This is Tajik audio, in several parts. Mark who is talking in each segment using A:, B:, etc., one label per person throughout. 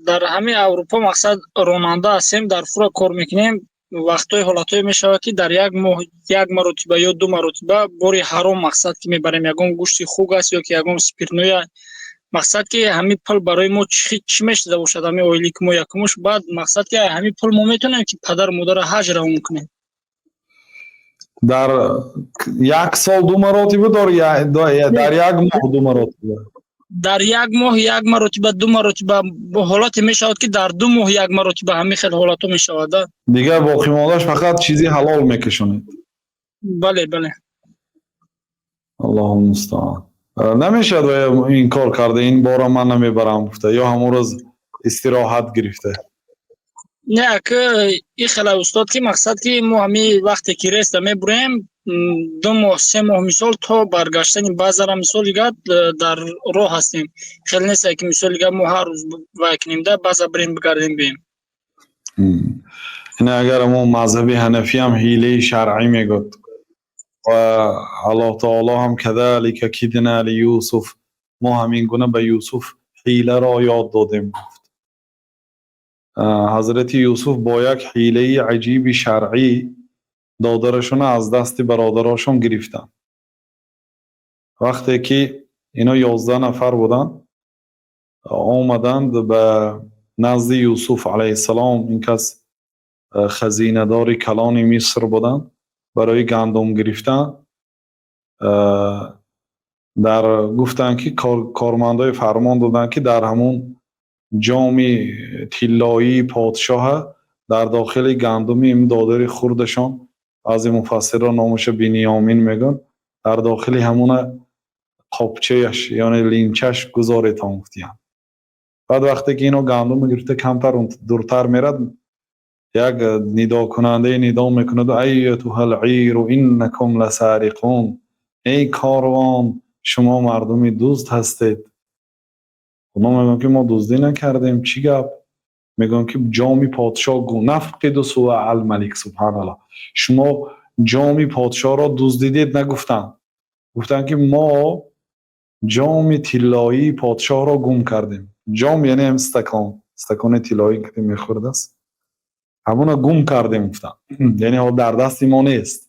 A: Дар ҳамин Аврупо, мақсад, ронанда ҳастем, дар фура кор мекунем. Вақтҳои ҳолатҳое мешавад, ки дар як моҳ як маротиба ё ду маротиба бори ҳаром, мақсад, ки мебарем, ягон гӯшти хук аст ё ки ягон спиртное. Мақсад, ки ҳамин пул барои мо чӣ мешуда бошад, ҳамин оилаи ки мо якумуш, баъд, мақсад, ки ҳамин пул мо метавонем, ки падару модарро ҳаҷ равон кунем.
B: Дар як сол ду маротиба, дар як моҳ ду маротиба?
A: Дар як моҳ як маротиба, ду маротиба, ҳолате мешавад, ки дар 2 моҳ як маротиба, ҳамин хел ҳолатҳо мешавад.
B: Дигар боқимондааш фақат чизи ҳалол мекашонед?
A: Бале.
B: Аллоҳу мустаан. Намешавад ин кор карда, ин бора ман намебарам гуфта ё ҳамон рӯз истироҳат гирифта?
A: Не, ака, и хела, устод, ки, мақсад, ки мо ҳамин вақте ки реста мебурем, 2 моҳ, 3 моҳ, мисол, то баргаштани баъзара, мисол, дигар дар роҳ ҳастем. Хеле несте, ки, мисол, дигар мо ҳар рӯз вай кунем да, баъза бирем, бигардем, бием.
B: Ин агар мо мазҳаби ҳанафиам ҳилаи шаръӣ мегӯд ва Аллоҳ таоло ҳам كذلك كدنا ليوسف, мо ҳамин гуна ба Юсуф ҳиларо ёд додем, гуфт. Ҳазрати Юсуф бо як ҳилаи аҷиби шаръӣ додарашона аз дасти бародарошон гирифтанд. Вақте ки ино 11 нафар буданд, омаданд ба назди Юсуф алайҳиссалом, ин кас хазинадори калони Миср буданд, барои гандум гирифтан дар гуфтанд, ки кормандои фармон доданд, ки дар ҳамун ҷоми тиллоии подшоҳа дар дохили гандуми ин додари хурдашон, баъзе муфассирон номаша Биниёмин мегӯянд, дар дохили ҳамуна қопчаяш, яъне линчаш гузоретон, гуфтиянд. Баъд вақте ки ино гандумро гирифта камтар дуртар мерад, як нидокунандае нидо мекунаду: أيتها العير إنكم لسارقون, эй корвон, шумо мардуми дузд ҳастед. Онҳо мегӯянд, ки мо дуздӣ накардем, чӣ гап? Мегӯянд, ки ҷоми подшоҳ, نفقد صواع الملك, субҳаналлоҳ, шумо ҷоми подшоҳро дуздидед нагуфтанд, гуфтанд, ки мо ҷоми тиллоии подшоҳро гум кардем. Ҷом яъне ҳам стакон, стакони тиллоӣ ки мехӯрдааст, ҳамуна гум кардем, гуфтанд, яъне ҳол дар дасти мо нест.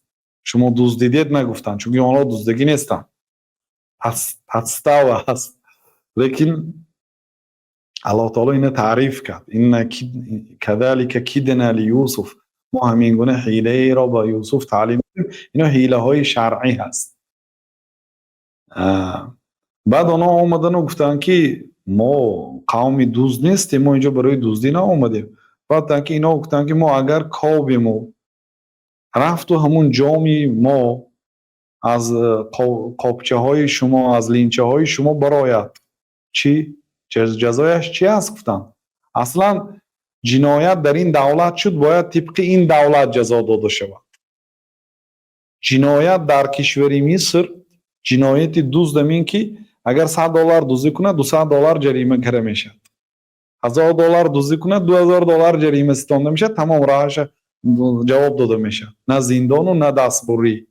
B: Шумо дуздидед нагуфтанд, чунки онҳо дуздагӣ нестанд, подстава аст. Лекин Аллоҳ таоло ина таъриф кард: كذلك كدنا ليوسف, мо ҳамин гуна ҳилаеро ба Юсуф таълим додем. Ино ҳилаҳои шаръӣ ҳаст. Баъд онҳо омадану гуфтанд, ки мо қавми дузд нестем, мо инҷо барои дуздӣ наомадем. Баъд ки ино гуфтанд, ки мо агар кобему рафту ҳамун ҷоми мо аз қопчаҳои шумо, аз линчаҳои шумо барояд, чӣ ҷазояш чӣ аст, гуфтанд. Аслан ҷиноят дар ин давлат шуд, бояд тибқи ин давлат ҷазо дода шавад. Ҷиноят дар кишвари Миср, ҷинояти дузд ҳамин, ки агар 100 доллар дуздӣ кунад, 200 доллар ҷарима карда мешавад, 1000 доллар дуздӣ кунад, 2000 доллар ҷарима ситонда мешавад, тамом, роҳаша ҷавоб дода мешавад, на зиндону на дастбурӣ.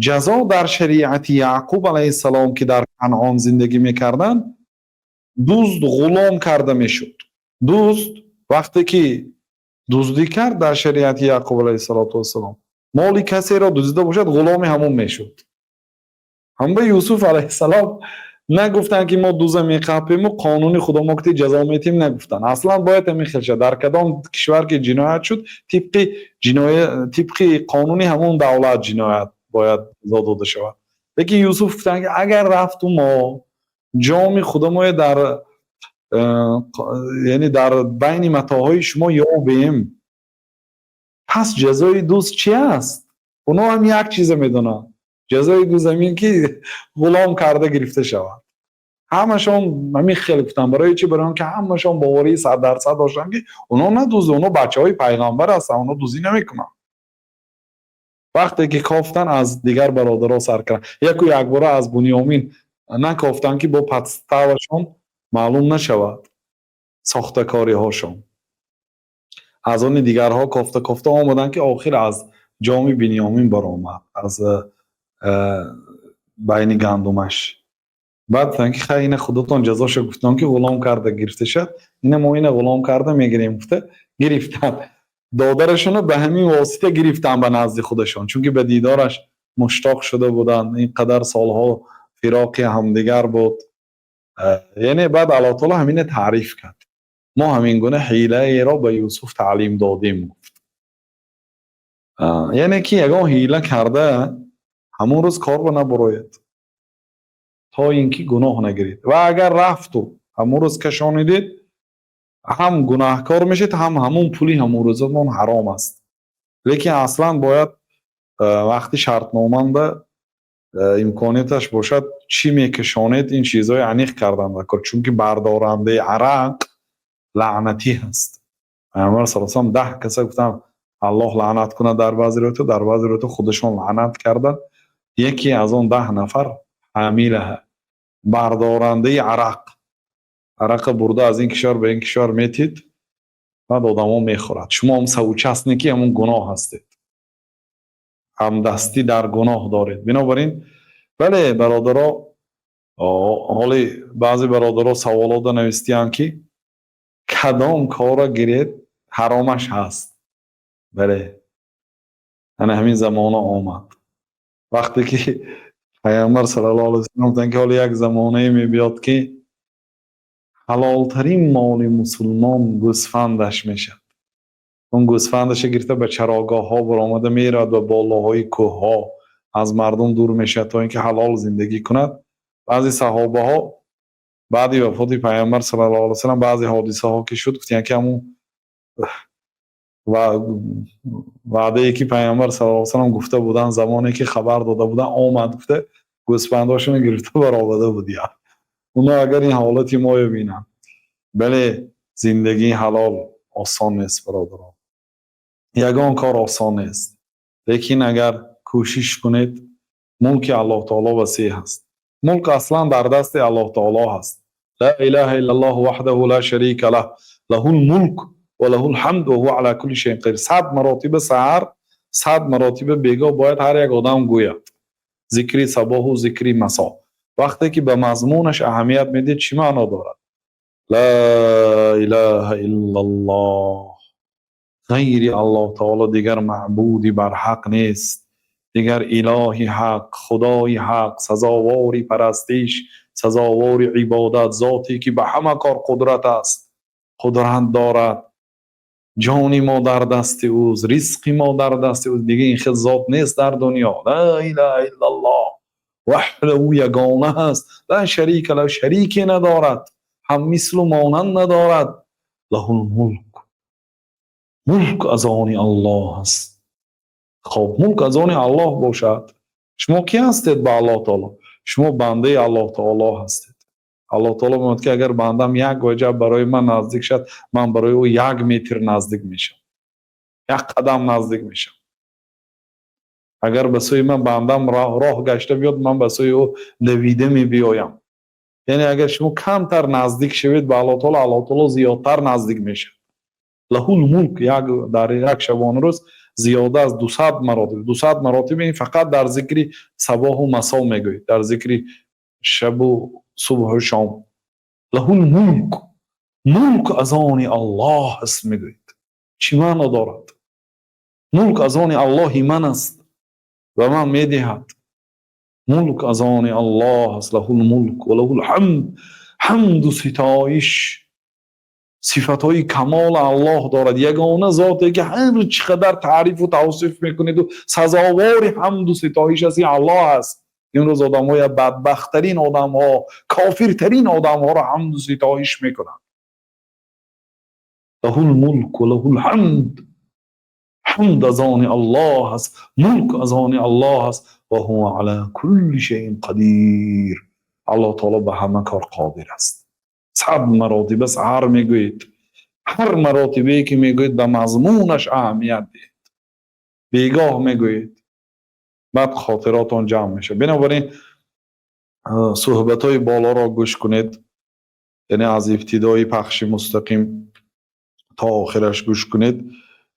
B: Ҷазо дар шариати Яъқуб алайҳиссалом, ки дар Канъон зиндагӣ мекарданд, дузд ғулом карда мешуд. Дузд вақте ки дуздӣ кард, дар шариати Яъқуб алайҳиссалоту вассалом, моли касеро дуздида бошад, ғуломи ҳамон мешуд. Ҳамба Юсуф алайҳиссалом нагуфтанд, ки мо дуза меқапему қонуни худомо ки ҷазо метиҳем, нагуфтанд. Аслан бояд ҳамин хел шавад: дар кадом кишвар ки ҷиноят шуд, тибқи ҷиноя, тибқи қонуни ҳамон давлат ҷиноят бояд ҷазо дода шавад. Лекин Юсуф гуфтанд, ки агар рафту мо ҷоми худомое дар яъне дар байни матоъҳои шумо ёбем, пас ҷазои дузд чӣ аст? Онҳо ҳам як чиза медонанд: ҷазои дузд ҳамин, ки ғулом карда гирифта шавад. Ҳамашон ҳамин хел гуфтанд. Барои чӣ? Барои он ки ҳамашон боварии 100% доштанд, ки онҳо на дузд, онҳо бачаҳои пайғамбар ҳастанд, онҳо дуздӣ намекунанд. Вақте ки кофтан, аз дигар бародаро сар карданд, яку якбора аз Бунёмин накофтанд, ки бо подставашон маълум нашавад, сохтакориҳошон. Аз они дигарҳо кофта кофта омаданд, ки охир аз ҷоми Бинёмин баромад аз байни гандумаш. Баъд гуфтанд, ки хай, ина худатон ҷазоша гуфтон, ки ғулом карда гирифта шад, ина мо ина ғулом карда мегирем, гуфта гирифтанд. Додарашонро ба ҳамин восита гирифтанд ба назди худашон, чунки ба дидораш муштоқ шуда буданд, ин қадар солҳо фироқи ҳамдигар буд. Яъне баъд Аллоҳ таоло ҳамина таъриф кард: мо ҳамин гуна ҳилаеро ба Юсуф таълим додем, гуфт. Яъне ки ягон ҳила карда ҳамон рӯз корро набуроед, то ин ки гуноҳ нагиред. Ва агар рафту ҳамон рӯз кашонидед, ҳам гунаҳкор мешед, ҳам ҳамон пули ҳамон рӯзатон ҳаром аст. Лекин аслан бояд вақти шартноманда имконияташ бошад, чӣ мекашонед, ин чизҳои аниқ кардан даркор, чунки бардорандаи арақ лаънатӣ ҳаст. Пайғамбар саллаллоҳу алайҳи васаллам 10 каса гуфтанд, Аллоҳ лаънат кунад дар баъзе ривоятҳо, дар баъзе ривоятҳо худашон лаънат карданд. Яке аз он 10 нафар ҳамилаҳа, бардорандаи арақ. Арақа бурда аз ин кишвар ба ин кишвар метид, баъд одамо мехӯрад. Шумо ҳам соучастник и ҳамон гуноҳ ҳастед, ҳамдастӣ дар гуноҳ доред. Бинобар ин, бале, бародаро, ҳоли баъзе бародаро саволода навистиянд, ки кадом корро гиред, ҳаромаш ҳаст. Бале, ана ҳамин замона омад, вақте ки Пайғамбар саллаллоҳу алайҳи васаллам гуфтанд, ки ҳоло як замонае мебиёд, ки ҳалолтарин моли мусулмон гӯсфандаш мешавад. Он гӯсфандаша гирифта, ба чарогоҳҳо баромада меравад, ба болоҳои кӯҳҳо аз мардум дур мешавад, то ин ки ҳалол зиндагӣ кунад. Баъзе саҳобаҳо баъди вафоти Пайғамбар саллаллоҳу алайҳи васаллам баъзе ҳодисаҳо ки шуд, гуфтиянд, ки ҳамун ваъдае, ки Пайғамбар саллаллоҳу алайҳи васаллам гуфта буданд, замоне ки хабар дода буданд, омад, гуфта гӯсфандҳошонро гирифта баромада будиянд. Оно агар ин ҳолати моё бинанд. Бале, зиндагии ҳалол осон нест, бародарон, ягон кор осон нест, лекин агар кӯшиш кунед, мулки Аллоҳ таоло васеъ ҳаст. Мулк аслан дар дасти Аллоҳ таоло ҳаст. Ла илаҳа иллаллоҳ ваҳдаҳу ла шарика лаҳ, лаҳул мулк ва лаҳул ҳамд ва ҳува ала кулли шайъин қадир. 100 маротиба саҳар, 100 маротиба бегоҳ бояд ҳар як одам гӯяд, зикри сабоҳу зикри масо. Вақте ки ба мазмунаш аҳамият медиҳед, чӣ маъно дорад? Ла илаҳа иллаллоҳ, ғайри Аллоҳ таоло дигар маъбуди барҳақ нест, дигар илоҳи ҳақ, худои ҳақ, сазовори парастиш, сазовори ибодат, зоте ки ба ҳама кор қудрат аст, қудрат дорад, ҷони мо дар дасти ӯст, ризқи мо дар дасти ӯст, дигар ин хел зот нест дар дунё. Ла илаҳа иллаллоҳ ваҳдаҳу, ягона ҳаст, ла шарика лаҳ, шарике надорад, ҳам мислу монанд надорад. Лаҳул мулк, мулк аз они Аллоҳ аст. Хоб, мулк аз они Аллоҳ бошад, шумо кӣ ҳастед ба Аллоҳ таоло? Шумо бандаи Аллоҳ таоло ҳастед. Аллоҳ таоло мегӯяд, ки агар бандам як ваҷаб барои ман наздик шавад, ман барои ӯ як метр наздик мешавам, як қадам наздик мешавам. Агар ба сӯи ман бандам роҳ гашта биёд, ман ба сӯи ӯ давида мебиёям. Яъне агар шумо камтар наздик шавед ба Аллоҳ таоло, Аллоҳ таоло зиёдтар наздик мешавад. Лаҳул мулк, як дар як шабонарӯз зиёда аз 200 маротиб, 200 маротиб, ин фақат дар зикри сабоҳу масо мегӯед, дар зикри шабу субҳу шом. Лаҳул мулк, мулк аз они Аллоҳ аст, мегӯед. Чӣ маъно дорад? Мулк аз они Аллоҳи ман аст ва ман медиҳад. Мулк аз они Аллоҳ аст. Лаҳул мулк ва лаҳул ҳамд, ҳамду ситоиш, сифатҳои камол Аллоҳ дорад. Ягона зоте, ки ҳар чӣ қадар таърифу тавсиф мекунеду, сазовори ҳамду ситоиш аст, ин Аллоҳ аст. Имрӯз одамҳоя, бадбахттарин одамҳо, кофиртарин одамҳоро ҳамду ситоиш мекунанд. Лаҳул мулк ва лаҳул ҳамд, ҳамд аз они Аллоҳ аст, мулк аз они Аллоҳ аст. Ва ҳува ала кулли шайъин қадир, Аллоҳ таоло ба ҳама кор қодир аст. 100 маротиба саҳар мегӯед, ҳар маротибае ки мегӯед, ба мазмунаш аҳамият диҳед. Бегоҳ мегӯед, баъд хотиротон ҷамъ мешавад. Бинобар ин суҳбатҳои болоро гӯш кунед, яъне аз ибтидои пахши мустақим то охираш гӯш кунед,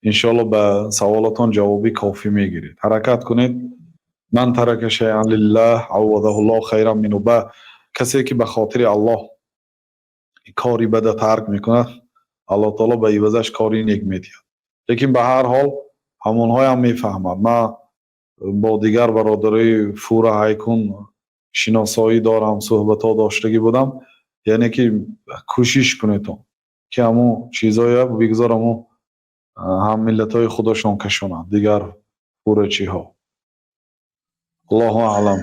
B: иншоалло ба саволатон ҷавоби кофӣ мегиред. Ҳаракат кунед. Ман тарака шайъан лиллаҳ аввадаҳуллоҳ хайран минҳу. Ба Касе ки ба хотири Аллоҳ кори бада тарк мекунад, Аллоҳ таоло ба ивазаш кори нек медиҳад. Лекин ба ҳар ҳол ҳамонҳоям мефаҳмад. Ман бо дигар бародарои фура ҳайкун шиносоӣ дорам, суҳбатҳо доштагӣ будам. Яъне ки кӯшиш кунедон, ки ҳамун чизҳоя бигзор ҳамун ҳаммиллатҳои худашон кашонанд, дигар фурачиҳо. Аллоҳу аълам.